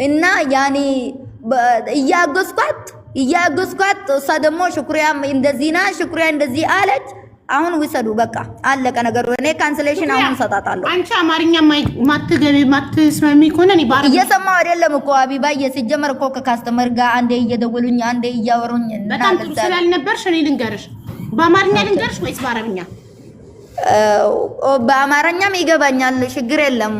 እና ያኔ እያገዝኳት እያገዝኳት እሷ ደግሞ ሽኩሪያም እንደዚህ ና ሽኩሪያ እንደዚህ አለች። አሁን ውሰዱ፣ በቃ አለቀ ነገሩ። እኔ cancellation አሁን ሰጣታለሁ። አንቺ አማርኛ ማትገቢ ማትስማሚ ከሆነ እኔ ባረ እየሰማሁ አይደለም እኮ አቢባዬ። ሲጀመር እኮ ከ customer ጋር አንዴ እየደወሉኝ አንዴ እያወሩኝ በጣም ጥሩ ስላልነበርሽ እኔ ልንገርሽ፣ በአማርኛ ልንገርሽ ወይስ በአረብኛ? በአማርኛም ይገባኛል፣ ችግር የለም።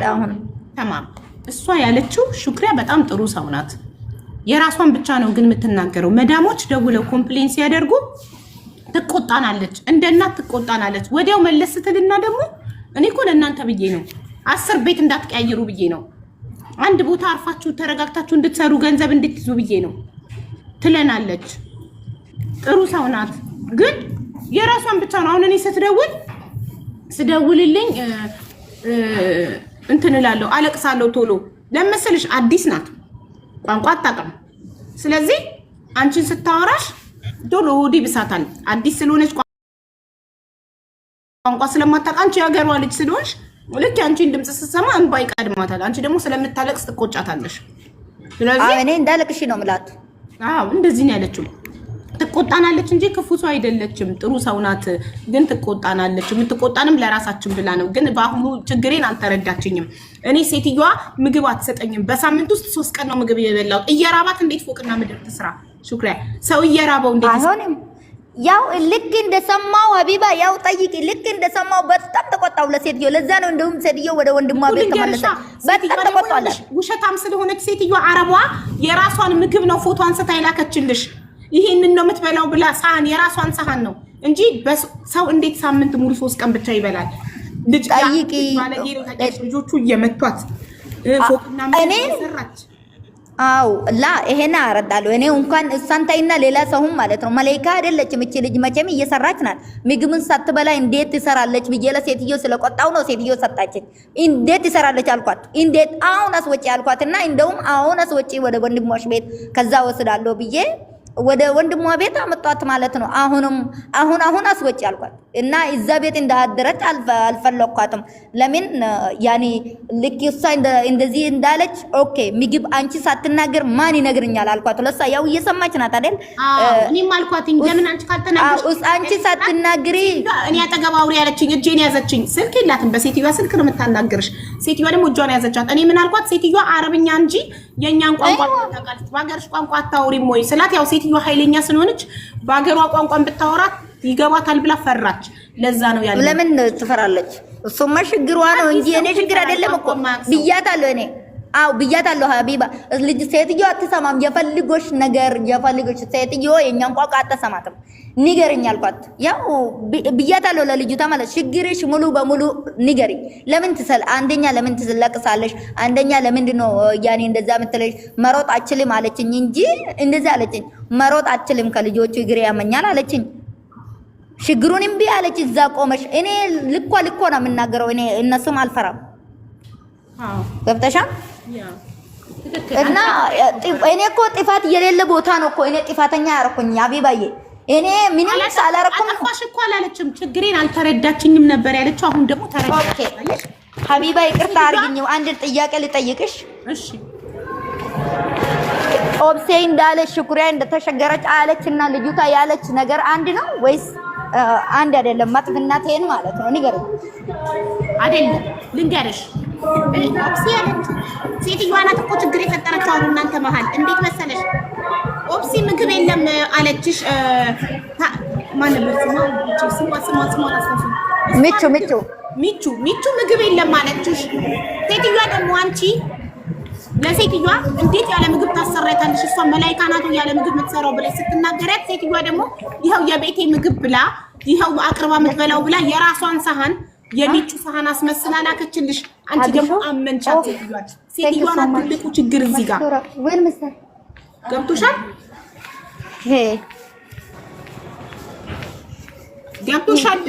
አሁን ተማም እሷ ያለችው ሹክሪያ በጣም ጥሩ ሰው ናት። የራሷን ብቻ ነው ግን የምትናገረው። መዳሞች ደውለው complain ሲያደርጉ ትቆጣናለች፣ እንደ እናት ትቆጣናለች። ወዲያው መለስ ስትልና ደግሞ እኔ እኮ ለእናንተ ብዬ ነው 10 ቤት እንዳትቀያይሩ ብዬ ነው፣ አንድ ቦታ አርፋችሁ ተረጋግታችሁ እንድትሰሩ ገንዘብ እንድትይዙ ብዬ ነው ትለናለች። ጥሩ ሰው ናት፣ ግን የራሷን ብቻ ነው። አሁን እኔ ስትደውል ስደውልልኝ እንትን እላለሁ፣ አለቅሳለሁ ቶሎ። ለመሰልሽ አዲስ ናት፣ ቋንቋ አታውቅም። ስለዚህ አንቺን ስታወራሽ ቶሎ ሆድ ይብሳታል። አዲስ ስለሆነች ቋንቋ ስለማታውቅ አንቺ የሀገሯ ልጅ ስለሆንሽ ልክ የአንቺን ድምፅ ስትሰማ እንባ ይቀድማታል። አንቺ ደግሞ ስለምታለቅስ ትቆጫታለሽ። ስለዚህ እኔ እንዳለቅሽ ነው የምላት። አዎ እንደዚህ ነው ያለችው። ትቆጣናለች እንጂ ክፉ ሰው አይደለችም። ጥሩ ሰው ናት፣ ግን ትቆጣናለች። የምትቆጣንም ለራሳችን ብላ ነው። ግን በአሁኑ ችግሬን አልተረዳችኝም። እኔ ሴትዮዋ ምግብ አትሰጠኝም። በሳምንት ውስጥ 3 ቀን ነው ምግብ የበላሁት። እየራባት እንዴት ፎቅና ምድር ትስራ? ሹክሪያ ሰው እየራበው እንዴት አይሆንም። ያው ልክ እንደሰማው ሀቢባ ያው ጠይቂ። ልክ እንደሰማው በጣም ተቆጣው ለሴትዮ። ለዛ ነው እንደውም ሴትዮ ወደ ወንድሟ ቤት ተመለሰ። በጣም ተቆጣለ። ውሸታም ስለሆነች ሴትዮዋ አረቧ የራሷን ምግብ ነው ፎቶ አንስታ የላከችልሽ። ይሄንን ነው የምትበላው ብላ ሳህን የራሷን ሳህን ነው እንጂ ሰው እንዴት ሳምንት ሙሉ 3 ቀን ብቻ ይበላል? ልጅ ጠይቂ። ልጆቹ እየመቷት ፎቅና እኔ ሰራች። አው ላ ይሄን አረዳለሁ። እኔ እንኳን እሷን ታይና ሌላ ሰውም ማለት ነው። መላይካ አይደለችም እቺ ልጅ መቼም እየሰራች ናት። ምግብን ሳትበላ እንዴት ትሰራለች ብዬ ለሴትዮ ስለቆጣው ነው ሴትዮ ሰጣችኝ። እንዴት ትሰራለች አልኳት። እንዴት አሁን አስወጪ አልኳትና እንደውም አሁን አስወጪ ወደ ወንድሞሽ ቤት ከዛ ወስዳለሁ ብዬ ወደ ወንድሟ ቤት አመጧት ማለት ነው። አሁንም አሁን አሁን አስወጪ አልኳት እና እዛ ቤት እንዳደረች አልፈለኳትም። ለምን ያኔ ልክ እሷ እንደዚህ እንዳለች okay፣ ምግብ አንቺ ሳትናገር ማን ይነግርኛል አልኳት። ለሷ ያው እየሰማች ናት አይደል? እኔም አልኳት ለምን አንቺ ካልተናገርሽ፣ አንቺ ሳትናግሪ እኔ አጠገብ አውሪ ያለችኝ፣ እጄን ያዘችኝ። ስልክ የላትም፣ በሴትዮዋ ስልክ ነው የምታናግርሽ። ሴትዮዋ ደግሞ እጇን ያዘቻት። እኔ ምን አልኳት? ሴትዮዋ አረብኛ እንጂ የእኛን ቋንቋ ታውቃለች፣ በሀገርሽ ቋንቋ አታውሪም ወይ ስላት፣ ያው ሴትዮዋ ኃይለኛ ስለሆነች በሀገሯ ቋንቋን ብታወራት ይገባታል ብላ ፈራች። ለዛ ነው ያለው። ለምን ትፈራለች? እሱማ ችግሯ ነው እንጂ እኔ ችግር አይደለም እኮ ብያታለሁ። እኔ አው ብያታለሁ። ሀቢባ ልጅ ሴትዮ አትሰማም። የፈልጎሽ ነገር የፈልጎሽ ሴትዮ የኛን ቋንቋ አትሰማትም። ንገርኝ አልኳት። ያው ብያታለሁ ለልጅቷ ማለት ችግርሽ ሙሉ በሙሉ ንገሪኝ። ለምን ትሰል አንደኛ ለምን ትለቅሳለሽ? አንደኛ ለምንድን ነው ያኔ እንደዛ የምትለሽ? መሮጥ አችልም አለችኝ እንጂ እንደዛ አለችኝ። መሮጥ አችልም ከልጆቹ እግሬ ያመኛል አለችኝ። ችግሩን እምቢ አለች። እዛ ቆመሽ እኔ ልኳ ልኮ ነው የምናገረው። እኔ እነሱም አልፈራም። ገብተሻል? እና እኔ እኮ ጥፋት የሌለ ቦታ ነው እኮ እኔ ጥፋተኛ ያደረኩኝ አቢባዬ። እኔ ምንም ሳላረኩም አጠፋሽ እኮ አላለችም። ችግሬን አልተረዳችኝም ነበር ያለችው። አሁን ደግሞ ተረዳች። ሀቢባ ይቅርታ አድርግኝ፣ አንድ ጥያቄ ልጠይቅሽ። እሺ። ኦብሴ እንዳለች ሽኩሪያ እንደተሸገረች አለች እና ልጅቷ ያለች ነገር አንድ ነው ወይስ አንድ አይደለም? መጥፍናቴን ማለት ነው ንገረኝ። አይደለም ልንገርሽ፣ ኦብሴ ያለችው ሴትዮዋ ናት እኮ ችግር የፈጠረችው። አሁን እናንተ መሀል እንዴት መሰለሽ፣ ኦብሲ ምግብ የለም አለችሽ። ማን ነበር ስሟ? ስሟ ስሟ ስሟ አላስታውስም። ሚቹ ሚቹ ሚቹ ሚቹ ምግብ የለም አለችሽ። ሴትዮዋ ደግሞ አንቺ ለሴትዮዋ እንዴት ያለ ምግብ ታሰራታለሽ? እሷ መላይካ ናት ያለ ምግብ የምትሰራው ብለሽ ስትናገሪያት፣ ሴትዮዋ ደግሞ ይኸው የቤቴ ምግብ ብላ ይኸው አቅርባ የምትበላው ብላ የራሷን ሰሃን የሚቹ ሰሃን አስመስላ ላከችልሽ። አንቺ ደግሞ አመንቻት ሴትዮዋን። ሴትዮዋ ናት ትልቁ ችግር እዚህ ጋር ገብቶሻል? ገብቶሻል?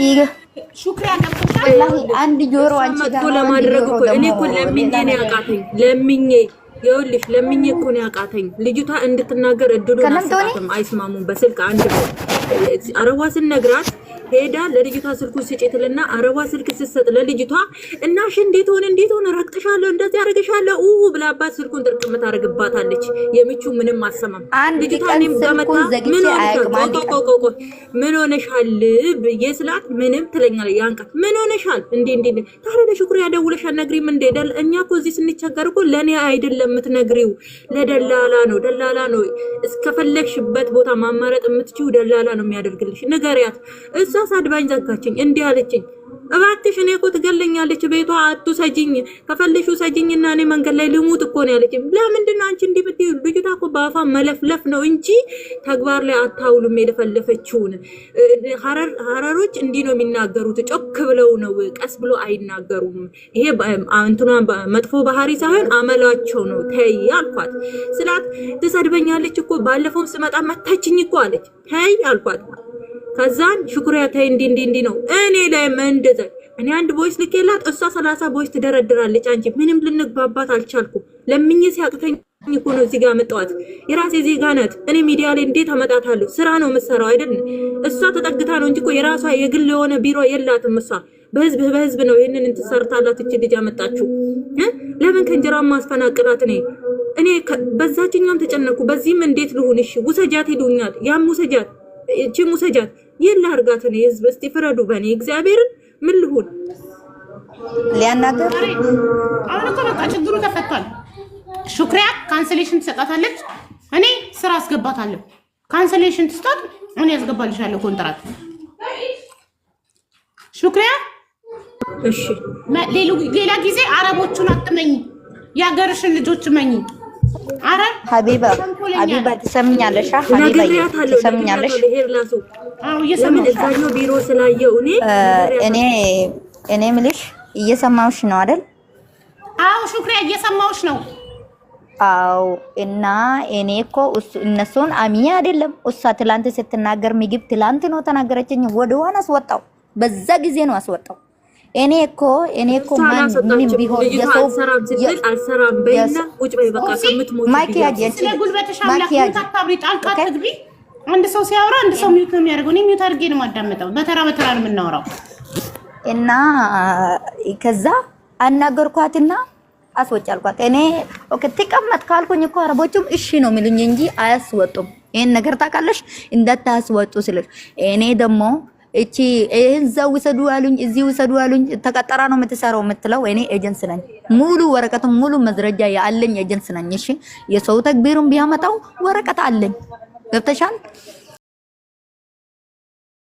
ሹክሪያ ገብቶሻል? አንድ ጆሮ አንቺ ጋር ለማድረግ እኮ እኔ እኮ ለምኜ ነው ያቃተኝ። ለምኜ ይኸውልሽ፣ ለምኜ እኮ ነው ያቃተኝ። ልጅቷ እንድትናገር እድሉን አልሰጣትም። አይስማሙም በስልክ አንድ አረቧ ስነግራት ሄዳ ለልጅቷ ስልኩን ስጪ ትልና አረቧ ስልክ ስትሰጥ ለልጅቷ እናሽ እንዴት ሆነ እንዴት ሆነ ረግጥሻለሁ፣ እንደዚህ አደርግሻለሁ ኡ ብላባት ስልኩን ጥርቅም ታደርግባታለች። የምቹ ምንም አሰማም። አንድ ልጅቷ ቀን እኔም ጋር መታ ስልኩን ዘግቼ ምን ሆነሻል? አያውቅም። ቆይ አንድ ቆይ ቀን ቆይ ቆይ ምን ሆነሻል ብዬ ስላት ምንም ትለኛለች። ያን ቀን ምን ሆነሻል? እንዴ እንዴ እንዴ ታዲያ ለሽኩሪያ ደውለሽ አትነግሪም እንዴ? እኛ እኮ እዚህ ስንቸገር እኮ ለእኔ አይደለም የምትነግሪው ለደላላ ነው። ደላላ ነው እስከፈለግሽበት ቦታ ማማረጥ የምትችይው ደላላ ነው የሚያደርግልሽ። ንገሪያት። እሷ ሳድባኝ ዘጋችኝ። እንዲህ አለችኝ፣ እባክሽ እኔ እኮ ትገለኛለች፣ ቤቷ አትውሰጂኝ፣ ከፈለሽ ውሰጂኝና እኔ መንገድ ላይ ልሙት እኮ ነው ያለችኝ። ለምንድን ነው አንቺ እንዲህ የምትይው? ልጅቷ እኮ በአፏ መለፍለፍ ነው እንጂ ተግባር ላይ አታውሉም የለፈለፈችውን። ሀረሮች እንዲህ ነው የሚናገሩት፣ ጮክ ብለው ነው፣ ቀስ ብሎ አይናገሩም። ይሄ እንትኗ መጥፎ ባህሪ ሳይሆን አመሏቸው ነው። ተይ አልኳት ስላት ትሰድበኛለች እኮ ባለፈውም ስመጣ መታችኝ እኮ አለች። ተይ አልኳት። ከዛን ሽኩሪያ ተይ እንዲህ እንዲህ እንዲህ ነው እኔ ላይ እንደዛ እኔ አንድ voice ልኬላት እሷ 30 voice ትደረድራለች። አንቺ ምንም ልንግባባት አልቻልኩም። ለምኜ ሲያቅተኝ እኮ ነው እዚህ ጋር መጣኋት። የራሴ ዜጋ ናት። እኔ ሚዲያ ላይ እንዴት አመጣታለሁ? ስራ ነው የምትሰራው አይደል? እሷ ተጠግታ ነው እንጂ እኮ የራሷ የግል የሆነ ቢሮ የላትም። እሷ በህዝብ በህዝብ ነው ይህንን እንትን ሰርታላት እቺ ልጅ ያመጣችው እ? ለምን ከእንጀራ ማስፈናቅላት? እኔ በዛችኛም ተጨነኩ፣ በዚህም እንዴት ልሁን? እሺ ውሰጃት ይሉኛል፣ ያም ውሰጃት፣ እቺም ውሰጃት። ይህን ላርጋት? እኔ ህዝብ እስቲ ፍረዱ በእኔ እግዚአብሔርን ምን ልሁን? ሊያናገር አሁን እኮ በቃ ችግሩ ተፈቷል። ሹክሪያ cancellation ትሰጣታለች፣ እኔ ስራ አስገባታለሁ። Cancellation ትስጣት፣ እኔ ያስገባልሻለሁ ኮንትራት። ሹክሪያ እሺ ሌላ ጊዜ አረቦቹን አትመኝ፣ የሀገርሽን ልጆች መኝ። አረብ ሀቢባ ተንኮለኛ ሀቢባ ነው። ትሰምኛለሽ? ሀቢባ ነግሬያታለሁ፣ ትሰምኛለሽ? ነግሬያታለሁ። ይሄ ራሱ አዎ ለምን እየሰማሁሽ ነው። እዛኛው ቢሮ ስላየው እኔ እኔ ነግሬያታለሁ። እኔ ምልሽ እየሰማሁሽ ነው አይደል? አዎ ሹክሪያ እየሰማሁሽ ነው። አው እና እኔ እኮ እነሱን አምኜ አይደለም። እሷ ትላንት ስትናገር ምግብ ትላንት ነው ተናገረችኝ። ወደዋን አስወጣው፣ በዛ ጊዜ ነው አስወጣው። እኔ እኮ እሷ ማን ምንም አላስወጣችም። ቢሆን ልጅቷ የሰው አልሰራም ስትል አልሰራም በይና ቁጭ በይ በቃ ከምትሞቺ ማኪያጅ ብያት። ስለ ጉልበትሽ አምላክ ማኪያጅ mute አታብሪ፣ ጣልቃ Okay። አትግቢ። አንድ ሰው ሲያወራ አንድ ሰው mute ነው የሚያደርገው። እኔ mute አድርጌ ነው የማዳምጠው። በተራ በተራ ነው የምናወራው። እና ከዛ አናገርኳትና አስወጭ አልኳት። እኔ okay ትቀመጥ ካልኩኝ እኮ አረቦቹም እሺ ነው የሚሉኝ እንጂ አያስወጡም። ይሄን ነገር ታውቃለሽ፣ እንዳታስወጡ ስልሽ እኔ ደግሞ እቺ እዛ ውሰዱ አሉኝ፣ እዚህ ውሰዱ አሉኝ። ተቀጠራ ነው የምትሰራው የምትለው እኔ ኤጀንስ ነኝ። ሙሉ ወረቀቱን ሙሉ መዝረጃ ያለኝ ኤጀንስ ነኝ። እሺ የሰው ተግቢሩን ቢያመጣው ወረቀት አለኝ። ገብተሻል?